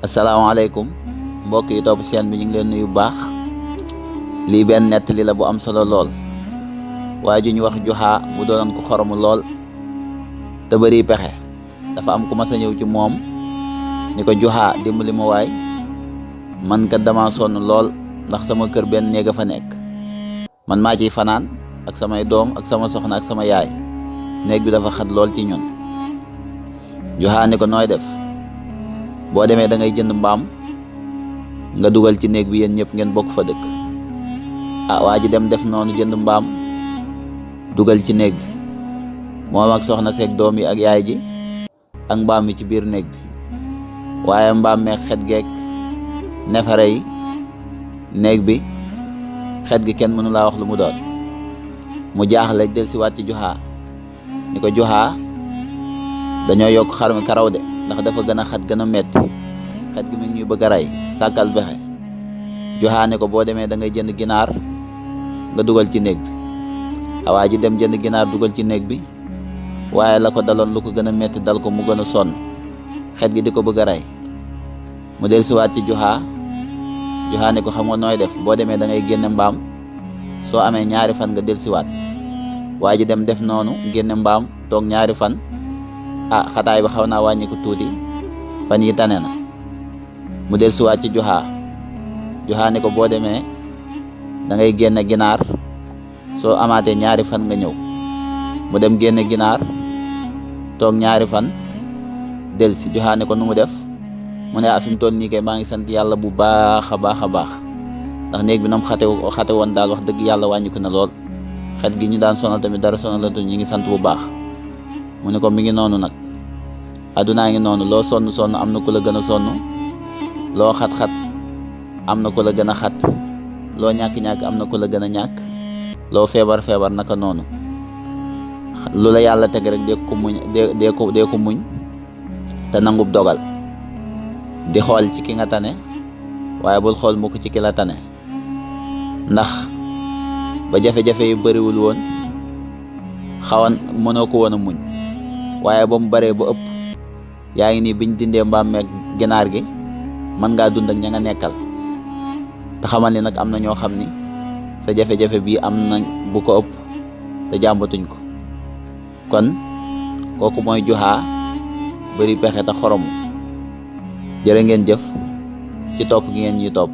asalaamaaleykum mbokk yi topp seen bi ñu ngi leen nuyu bu baax. lii benn nettali la bu am solo lool. waaye ju ñu wax Juxa mu doonoon ko xoromu lool te bëri pexe. dafa am ku mas a ñëw ci moom ni ko Juxa dimbali ma waay, man kat dama sonn lool ndax sama kër benn néeg a fa nekk. man maa ciy fanaan ak samay doom ak sama soxna ak sama yaay. néeg bi dafa xat lool ci ñun. Juxa ni ko nooy def. boo demee da ngay jënd mbaam nga dugal ci néeg bi, yéen ñëpp ngeen bokk fa dëkk. waa ji dem def noonu, jënd mbaam dugal ci néeg bi, moom ak soxna seeg doom yi ak yaay ji ak mbaam mi ci biir néeg bi. waaye mbaam meeg xet geeg nefare yi néeg bi, xet gi kenn mënu laa wax lu mu doon. mu jaaxle del si waat ci Juxa ni ko Juxa dañoo yokk xar mi karaw de, ndax dafa gën a xat gën a metti, xet gi mi ngi ñuy bëgg a rey, sàkkal bexe. Juxa ne ko boo demee da ngay jënd ginaar nga dugal ci néeg bi. waa ji dem jënd ginaar dugal ci néeg bi, waaye la ko daloon lu ko gën a metti dal ko, mu gën a sonn, xet gi di ko bëgg a rey. mu del siwaat ci Juxa. Juxa ne ko xam nga nooy def, boo demee da ngay génne mbaam, soo amee ñaari fan nga del siwaat. waa ji dem def noonu, génne mbaam, toog ñaari fan. xataay bi xaw naa wàññiku tuuti, fan yi tane na. mu del siwaat ci Juxa. Juxa ne ko boo demee da ngay génne ginaar, soo amaatee ñaari fan nga ñëw. mu dem génne ginaar, toog ñaari fan del si. Juxa ne ko nu mu def. mu ne fi mu toll nii kay maa ngi sant yàlla bu baax a baax a baax, ndax néeg bi nam xate woon daal wax dëgg yàlla wàññiku na lool. xet gi ñu daan sonal tamit dara sonalatu, ñu ngi sant bu baax. mu ne ko mi ngi noonu nag, addunaa ngi noonu, loo sonn sonn am na ku la gën a sonn, loo xat-xat am na ku la gën a xat, loo ñàkk-ñàkk am na ku la gën a ñàkk, loo feebar naka noonu. lu la yàlla teg rek dee ko muñ, dee ko muñ te nangub dogal, di xool ci ki nga tane, waaye bul xool mukk ci ki la tane. ndax ba jafe-jafe yi bëriwul woon, xawan mënoo ko woon a muñ, waaye ba mu baree ba ëpp, yaa ngi nii biñ dindee mbaam meeg ginaar gi, mën ngaa dund ak ña nga nekkal. te xamal ni nag am na ñoo xam ni sa jafe-jafe bii am na bu ko ëpp te jàmbatuñ ko. kon kooku mooy Juxa, bëri pexe te xoromu. jërë ngeen jëf ci topp gi ngeen ñuy topp.